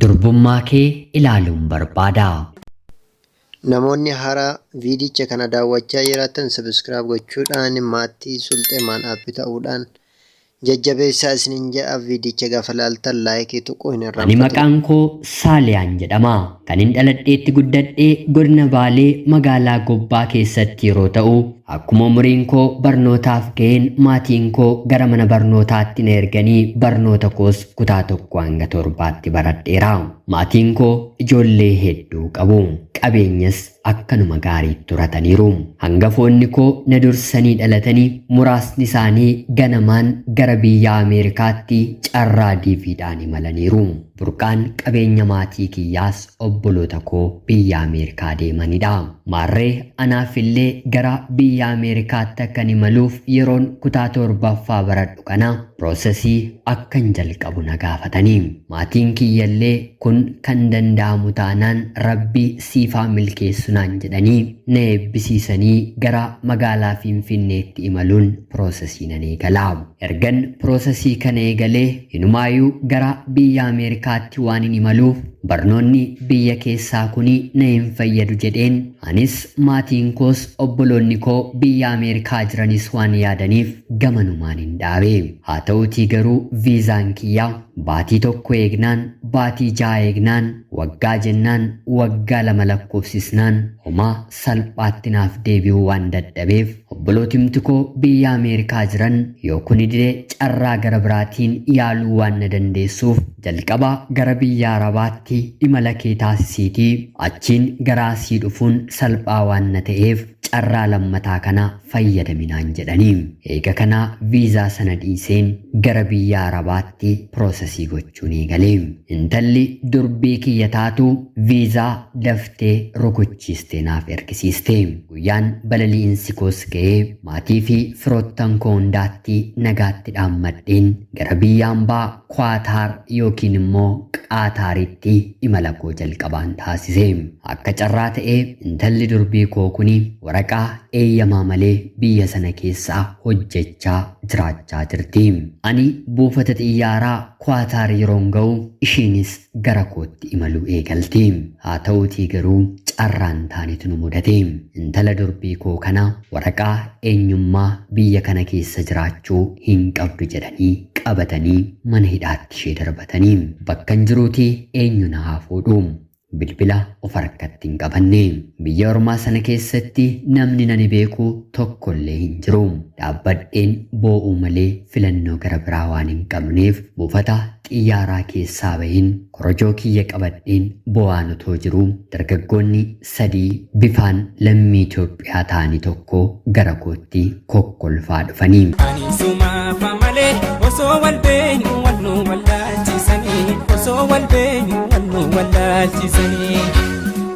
Durbummaa kee ilaaluun barbaada. Namoonni haaraa viidicha kana daawwachaa jiraattan subscribe gochuudhaan maattii Sulxeemaan App ta'uudhaan jajjabeessaa isinin jedha. Viidicha gaafa laaltan laayikii tuquu hin Ani irraanfatina. Maqaan koo Saaliyaan jedhama. Kanin dhaladheetti guddadhe godina Baalee magaalaa Gobbaa keessatti yeroo ta'u, akkuma umuriin koo barnootaaf ga'een maatiin koo gara mana barnootaatti na erganii barnoota koos kutaa 1 hanga 7tti baradheera. Maatiin koo ijoollee hedduu qabu. Qabeenyas akkanuma gaariitti horataniiru. Hangafoonni koo na dursanii dhalatanii muraasni isaanii ganamaan gara biyya Ameerikaatti carraa DVdhaan imalaniiru. Burqaan qabeenya maatii kiyyaas obboloota koo biyya Ameerikaa deemanidha. Maarree anaaf illee gara biyya Ameerikaatti akkan imaluuf yeroon kutaa 7ffaa baradhu kana piroosesii akkan jalqabu na gaafatani. Maatiin kiyyallee kun kan danda'amu taanaan Rabbi siif haa milkeessu naan jedhanii na eebbisiisanii gara magaalaa Finfinneetti imaluun piroosesii nan eegala. Ergan piroosesii kana eegalee inumaayuu gara biyya Ameerikaatti waanin imaluuf barnoonni biyya keessaa kuni na hin fayyadu jedheen anis maatiin koos obboloonni koo biyya Ameerikaa jiranis waan yaadaniif gamanumaanin dhaabe. Haa ta'uutii garuu viizaan kiyya baatii tokko eegnaan, baatii ja'a eegnaan, waggaa jennaan, waggaa lama lakkoofsisnaan homaa salphaatti naaf deebi'uu waan dadhabeef obbolootimti koo biyya Ameerikaa jiran yoo kuni dide carraa gara biraatiin yaaluu waan na dandeessuuf jalqaba gara biyya Arabaatti imala kee taasisiitii achiin gara asii dhufuun salphaa waan na ta'eef carraa lammataa kana fayyadami naan jedhani. Eega kana viizaa sana dhiiseen gara biyya Arabaatti piroosesii gochuun eegale. Intalli durbii kiyya taatu viizaa daftee rukuchiistee naaf ergisiiste. Guyyaan balali'insi koos ga'ee maatii fi firoottan koo hundaatti nagaatti dhaammadheen gara biyya ambaa Kuwaataar yookiin immoo Qaataaritti imala koo jalqabaan taasise. Akka carraa ta'ee intalli durbii koo kuni waraqaa eeyyamaa malee biyya sana keessa hojjechaa jiraachaa jirti. Ani buufata xiyyaaraa Kuwaataar yeroon ga'u ishiinis gara kootti imaluu eegalti. Haa ta'uutii garuu carraan taanetu nu mudate. Intala durbii koo kana waraqaa eenyummaa biyya kana keessa jiraachuu hin qabdu jedhanii qabatanii mana hidhaatti ishee darbatanii. Bakkan jiruutii eenyu na haa fuudhu? Bilbila of harkatti hin qabanne. Biyya ormaa sana keessatti namni nani beeku tokkollee hin jiru. Dhaabbadheen boo'uu malee filannoo gara biraa waan hin qabneef buufata xiyyaaraa keessaa baheen korojoo kiyya qabadheen boo'aan otoo jiruu dargaggoonni sadii bifaan lammii Itoophiyaa ta'anii tokko gara kootti kokkolfaa dhufanii. Ani sumaafa malee osoo wal beeknu wal nu wallaalchisanii osoo wal beeknu wal nu wallaalchisanii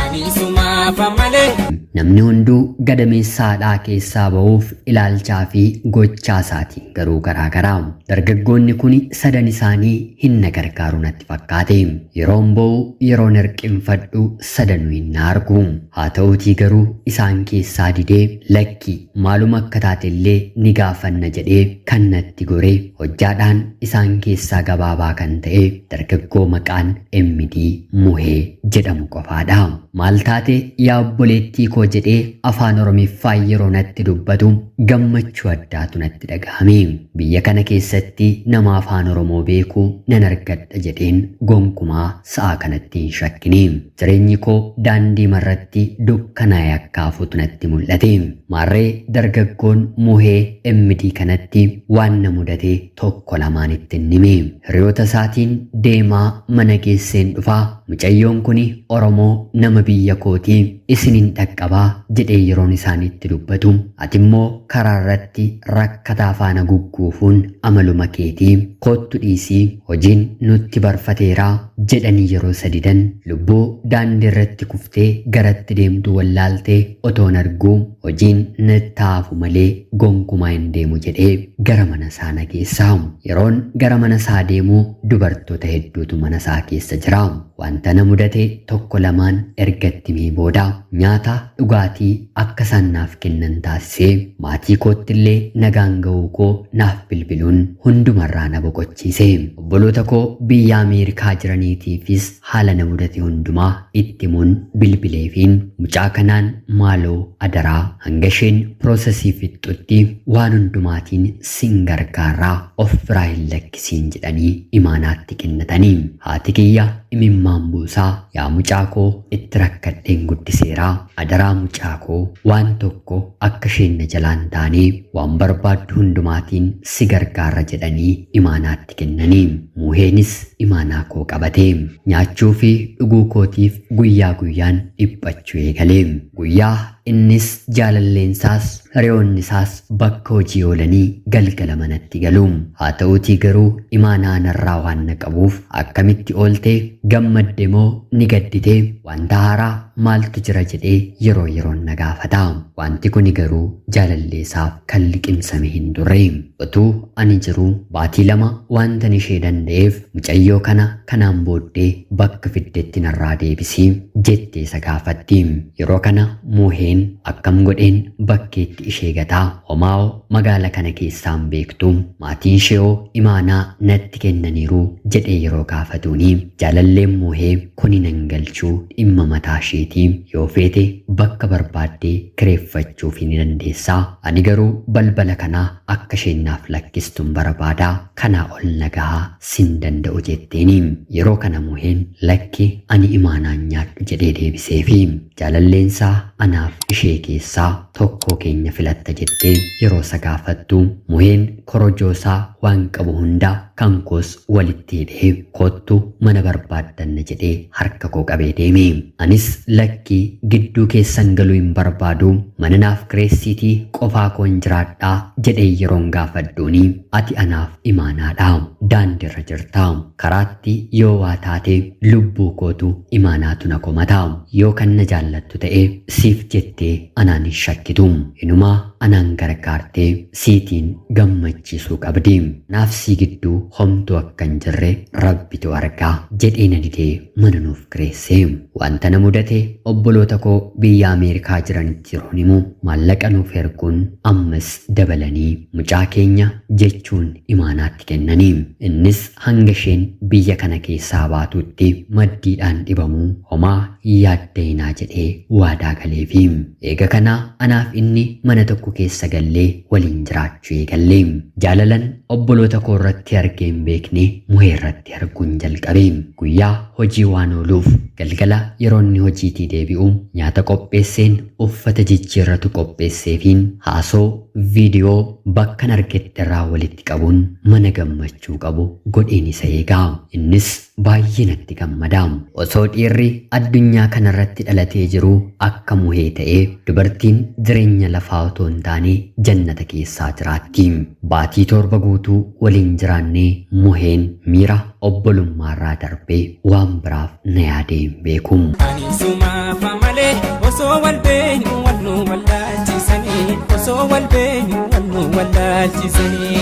ani sumaafa malee. Namni hunduu gadameessa haadhaa keessaa ba'uuf ilaalchaa fi gochaa isaatiin garuu garaa gara. Dargaggoonni kuni sadan isaanii hin na gargaaru natti fakkaate. Yeroon boo'u, yeroon hirqinfadhu sadanuu hin na argu. Haa ta'uutii garuu isaan keessaa didee lakki maaluma akka taatellee ni gaafanna jedhee kan natti gore hojjaadhaan isaan keessaa gabaabaa kan ta'e dargaggoo maqaan MD Muhee jedhamu qofaadha. Maal taate yaa obboleettii koo jedhee afaan Oromiffaan yeroo natti dubbatu gammachuu addaatu natti dhagahame. Biyya kana keessatti nama afaan Oromoo beeku nan argadha jedheen gonkumaa sa'aa kanatti hin shakkine. Jireenyi koo daandiima irratti dukkanaa'ee akka hafutu natti mul'ate. Maarree dargaggoon Muhee MD kanatti waan na mudate tokko lamaan itti hin hime. Hiriyoota isaatiin deemaa mana geesseen dhufaa mucayyoon kuni Oromoo nama biyya kootii isinin dhaqqabaa jedhee yeroon isaanitti dubbatu ati immoo karaa irratti rakkataa faana gugguufuun amaluma keetii koottu dhiisii hojiin nutti barfateeraa jedhanii yeroo sadidan lubbuu daandii irratti kuftee garatti deemtu wallaaltee otoon arguu hojiin natti hafu malee gonkumaa hin deemu jedhee gara mana isaa na geessa. Yeroon gara mana isaa deemu dubartoota hedduutu mana isaa keessa jira. Wanta na mudate tokko lamaan ergatti mee booda nyaata dhugaatii akka isaan naaf kennan taasisee maatii koottillee nagaan ga'uu koo naaf bilbiluun hundumarraa na boqochiise. Obboloota koo biyya Ameerikaa jiraniitiifis haala na mudate hundumaa itti himuun bilbileefiin mucaa kanaan maaloo adaraa hanga isheen piroosesii fixxutti waan hundumaatiin sin gargaaraa of biraa hin lakkisiin jedhanii imaanaatti kennatanii. Haati kiyya imimmaan buusaa, yaa mucaa koo itti rakkadheen guddiseeraa, adaraa mucaa koo waan tokko akka isheen na jalaan taanee waan barbaaddu hundumaatiin si gargaara jedhanii imaanaatti kennanii. Muuheenis imaanaa koo qabate. Nyaachuu fi dhuguu kootiif guyyaa guyyaan dhiphachuu eegale. Guyyaa innis jaalalleensaas hiriyoonni isaas bakka hojii oolanii galgala manatti galu. Haa ta'uutii garuu imaanaa narraa waan na qabuuf akkamitti oolte, gammadde moo ni gaddite, wanta haaraa maaltu jira jedhee yeroo yeroon na gaafata. Wanti kuni garuu jaalalleessaaf kan liqimsame hin turre. Utuu ani jiruu baatii 2 wantan ishee danda'eef mucayyoo kana kanaan booddee bakka fiddetti narraa deebisi jettee isa gaafatti. Yeroo kana Muuheen akkam godheen bakkeetti ishee gataa, homaa'oo magaala kana keessaan beektu, maatiin isheeoo imaanaa natti kennaniiru jedhee yeroo gaafatuuni jaalalleen Muuhee kuni nan galchuu, dhimma mataa isheetii, yoo feete bakka barbaaddee kireeffachuuf ni dandeessaa, ani garuu balbala kanaa akka isheen naaf lakkistuun barbaadaa, kanaa ol nagahaa sin danda'u jetteeni. Yeroo kana Muuheen lakki ani imaanaan nyaadhu jedhee deebiseefi. Jaalalleensaa anaaf ishee keessaa tokkoo keenya filatta jettee yeroo isa gaafattu Muheen korojoosaa waan qabu hunda kan koos walitti hidhee koottu mana barbaaddanna jedhee harka koo qabee deeme. Anis lakkii gidduu keessan galuu hin barbaadu, mana naaf kireessiitii qofaa koon jiraadhaa jedhee yeroon gaafadhuuni ati anaaf imaanaadha, daandiirra jirta, karaatti yoo waa taate lubbuu kootu imaanaatu na komata, yoo kan na jaallattu ta'e siif jettee anaan hin shakkitu, inumaa anaan gargaartee siitiin gammachiisuu qabdi, naaf sii gidduu homtuu akka hin jirre rabbitu argaa jedhee na didee mana nuuf kireesse. Wanta na mudate obboloota koo biyya Ameerikaa jiranitti yeroon himu maallaqa nuuf erguun ammas dabalanii mucaa keenya jechuun imaanaatti kennanii. Innis hanga isheen biyya kana keessaa baatutti maddiidhaan dhibamuu homaa yaadda'inaa jedhee waadaa galeefi. Eega kanaa anaaf inni mana tokko keessa gallee waliin jiraachuu eegalle. Jaalalan obboloota koo irratti argee hin beekne Muhee irratti arguun jalqabe. Guyyaa hojii waan ooluuf galgala yeroo inni hojiitii deebi'u nyaata qopheesseen uffata jijjiirratu qopheesseefiin haasoo viidiyoo bakkan argetti irraa walitti qabuun mana gammachuu qabu godheen isa eegaa. Innis baay'ee natti gammada. Osoo dhiirri addunyaa kanarratti dhalatee jiru akka Muhee ta'ee dubartiin jireenya lafaa otoo hin taane jannata keessaa jiraatti. Baatii 7 guutuu waliin jiraannee Muheen miira obbolummaarraa darbee waan biraaf na yaadee hin beeku. Ani sumaafa malee osoo wal beeknu wal nu wallaalchisanii, osoo wal beeknu wal nu wallaalchisanii.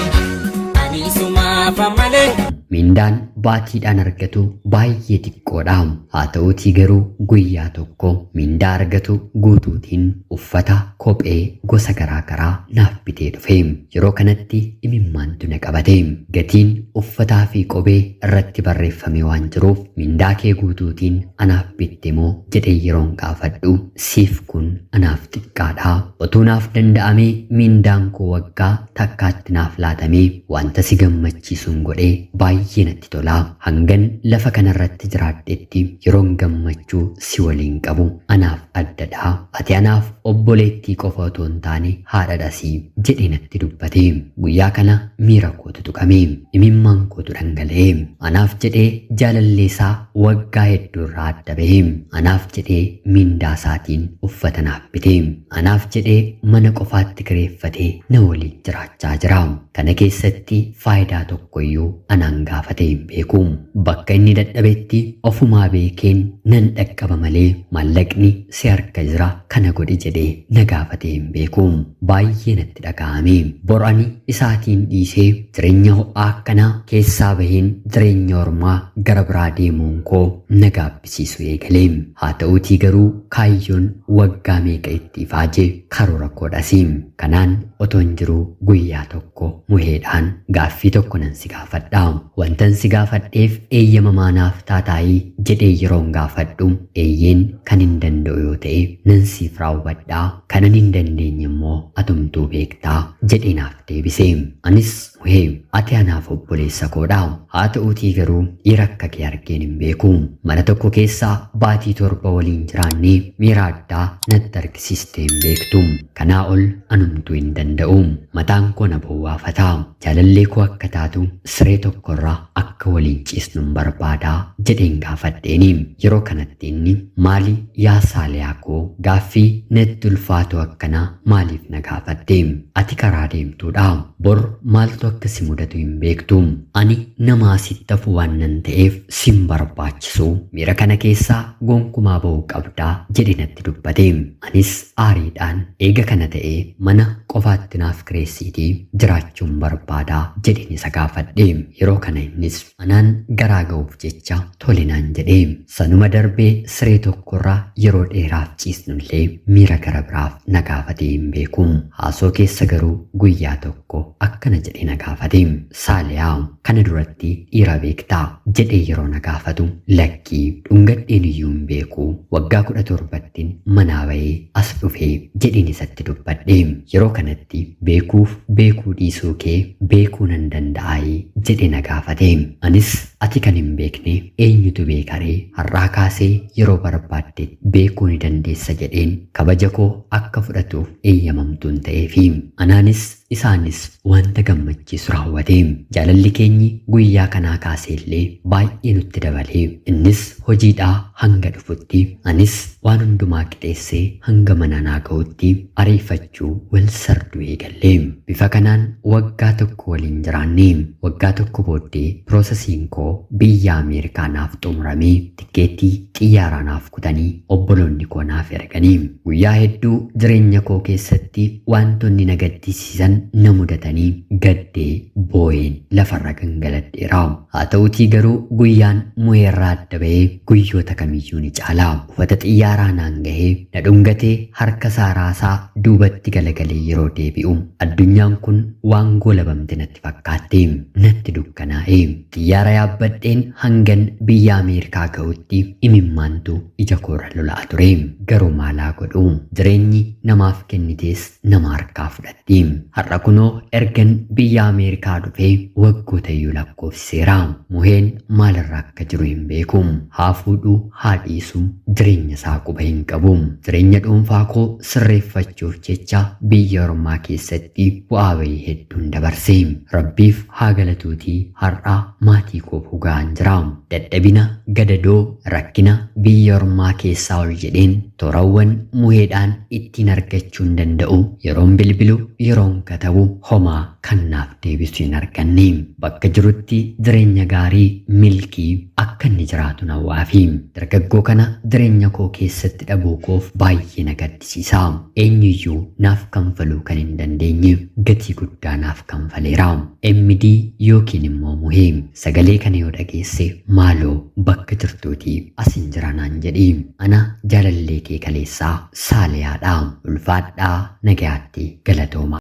Ani sumaafa malee. Mindaan baatiidhaan argatu baay'ee xiqqoodha. Haa ta'uutii garuu guyyaa tokko mindaa argatu guutuutiin uffata, kophee gosa garaa garaa naaf bitee dhufe. Yeroo kanatti imimmaantu na qabate. Gatiin uffataa fi kophee irratti barreeffame waan jiruuf mindaa kee guutuutiin anaaf bitte moo jedhee yeroon gaafadhu siif kun anaaf xiqqaadha. Otuu naaf danda'amee mindaan koo waggaa takkaatti naaf laatamee wanta si gammachiisuun godhee baay'ee natti tola. Hangan lafa kanarratti jiraadhetti yeroon gammachuu si waliin qabu anaaf addadha. Ati anaaf obboleettii qofa otoo hin taane haadhadhasi jedhee natti dubbate. Guyyaa kana miira kootu tuqame. Imimmaan kootu dhangala'e. Anaaf jedhee jaalalleesaa waggaa hedduu irraa adda bahe. Anaaf jedhee mindaa isaatiin uffata naaf bite. Anaaf jedhee mana qofaatti kireeffatee na waliin jiraachaa jira. Kana keessatti faayidaa tokkoyyuu anaan gaafatee hin beeku. beeku. Bakka inni dadhabetti ofumaa beekeen nan dhaqqaba malee maallaqni si harka jira kana godhi jedhee na gaafatee hin beeku. Baay'ee natti dhaga'ame. Bor ani isaatiin dhiisee jireenya ho'aa akkanaa keessaa baheen jireenya ormaa gara biraa deemuun koo na gaabbisiisu eegale. Haa ta'uutii garuu kaayyoon waggaa meeqa itti ifaaje karoora koodhasi. Kanaan otoon jiruu guyyaa tokko muheedhaan gaaffii tokko nan si gaafadha. Wantan si gaafadheef eeyyamamaa naaf taataayii jedhee yeroon gaafadhu eeyyeen kan hin danda'u yoo ta'e nan siif raawwadhaa, kanan hin dandeenye immoo atumtuu beektaa jedhee naaf deebise. Anis muhee ati anaaf obboleessa koodha. Haa ta'uutii garuu dhiira akka kee argeen hin beeku. Mana tokko keessaa baatii 7 waliin jiraannee miira addaa natti argisiistee hin beektu. Kanaa ol anumtuu hin danda'u. Mataan koo na bowwaafata. Jaalallee koo akka taatu siree tokkorra akka waliin ciisnuun barbaadaa jedheen gaafadheeni. Yeroo kanatti inni maali yaa Saaliyaa koo gaaffii natti ulfaatu akkanaa maaliif na gaafatte? Ati karaa deemtuudha. Bor maaltu akka si mudatu hin beektu. Ani nama asitti hafu waan nan ta'eef sin barbaachisu. Miira kana keessaa gonkumaa ba'uu qabdaa jedhe natti dubbate. Anis aariidhaan eega kana ta'ee mana qofaatti naaf kireessiitii jiraachuun barbaadaa jedheen isa gaafadhe. Yeroo kana innis anaan garaa ga'uuf jecha tole naan jedhe. Sanuma darbee siree tokkorra yeroo dheeraaf ciisnullee miira gara biraaf na gaafatee hin beeku. Haasoo keessa garuu guyyaa tokko akkana jedhee na gaafate. Saaliyaa kana duratti dhiira beektaa jedhee yeroo na gaafatu lakkii dhungadheen iyyuu hin beeku. Waggaa 17ttiin manaa bahee as dhufee jedheen isatti dubbadhe. Yeroo kanatti beekuuf beekuu dhiisuu kee beekuu nan danda'aayii jedhee na gaafate. Anis ati kan hin beekne eenyutu beekaree har'aa kaasee yeroo barbaadde beekuu ni dandeessa jedheen kabaja koo akka fudhatuuf eeyyamamtuun ta'eefi. Anaanis isaanis wanta gammachiisu raawwate. Jaalalli keenyi guyyaa kanaa kaasee illee baay'ee nutti dabalee. Innis hojiidhaa hanga dhufutti anis waan hundumaa qixeessee hanga mana naa ga'utti ariifachuu wal sarduu eegalle. Bifa kanaan waggaa tokko waliin jiraanne. Waggaa tokko booddee piroosesiin koo biyya Ameerikaa naaf xumuramee tikkeettii xiyyaaraa naaf kutanii obboloonni koo naaf erganii. Guyyaa hedduu jireenya koo keessatti wantoonni na gaddisiisan na mudatanii gaddee boo'een lafarra gangaladheera. Haa ta'uutii garuu guyyaan muheerraa adda ba'ee guyyoota kamiyyuu ni caala. Uffata xiyyaaraa naan gahee na dhungatee harka isaa raasaa duubatti galagalee yeroo deebi'u addunyaan kun waan goolabamte natti fakkaatte, natti dukkanaa'e. Xiyyaara yaabbadheen hangan biyya Ameerikaa ga'utti imimmaantu ija koorra lola'a ture. Garuu maalaa godhu, jireenyi namaaf kennitees nama harkaa fudhatti. Har'a kunoo ergan biyya Ameerikaa dhufee waggoota iyyuu lakkoofsiseera. Muheen maalirra akka jiru hin beeku. Haa fuudhu haa dhiisu jireenya isaa quba hin qabu. Jireenya dhuunfaa koo sirreeffachuuf jecha biyya ormaa keessatti bu'aa bahii hedduun dabarse. Rabbiif haa galatuutii har'a maatii koof dhugaan jira. Dadhabina, gadadoo, rakkina biyya ormaa keessaa ol jedheen toorawwan muheedhaan ittiin argachuu hin danda'u. Yeroon bilbilu, yeroon katabu homaa kan naaf deebisu hin arganne. Bakka jirutti jireenya gaarii milkii akka inni jiraatu nawwaafi. Dargaggoo kana jireenya koo keessatti dhabuu koof baay'ee na gaddisiisa. Eenyuyyuu naaf kanfaluu kan hin dandeenye gatii guddaa naaf kanfaleera. MD yookiin immoo muhee sagalee kana yoo dhageesse maaloo bakka jirtuutii asin jira naan jedhi. Ana jaalallee kee kaleessaa Saaliyaadha. Ulfaadhaa nagayaatti galatooma.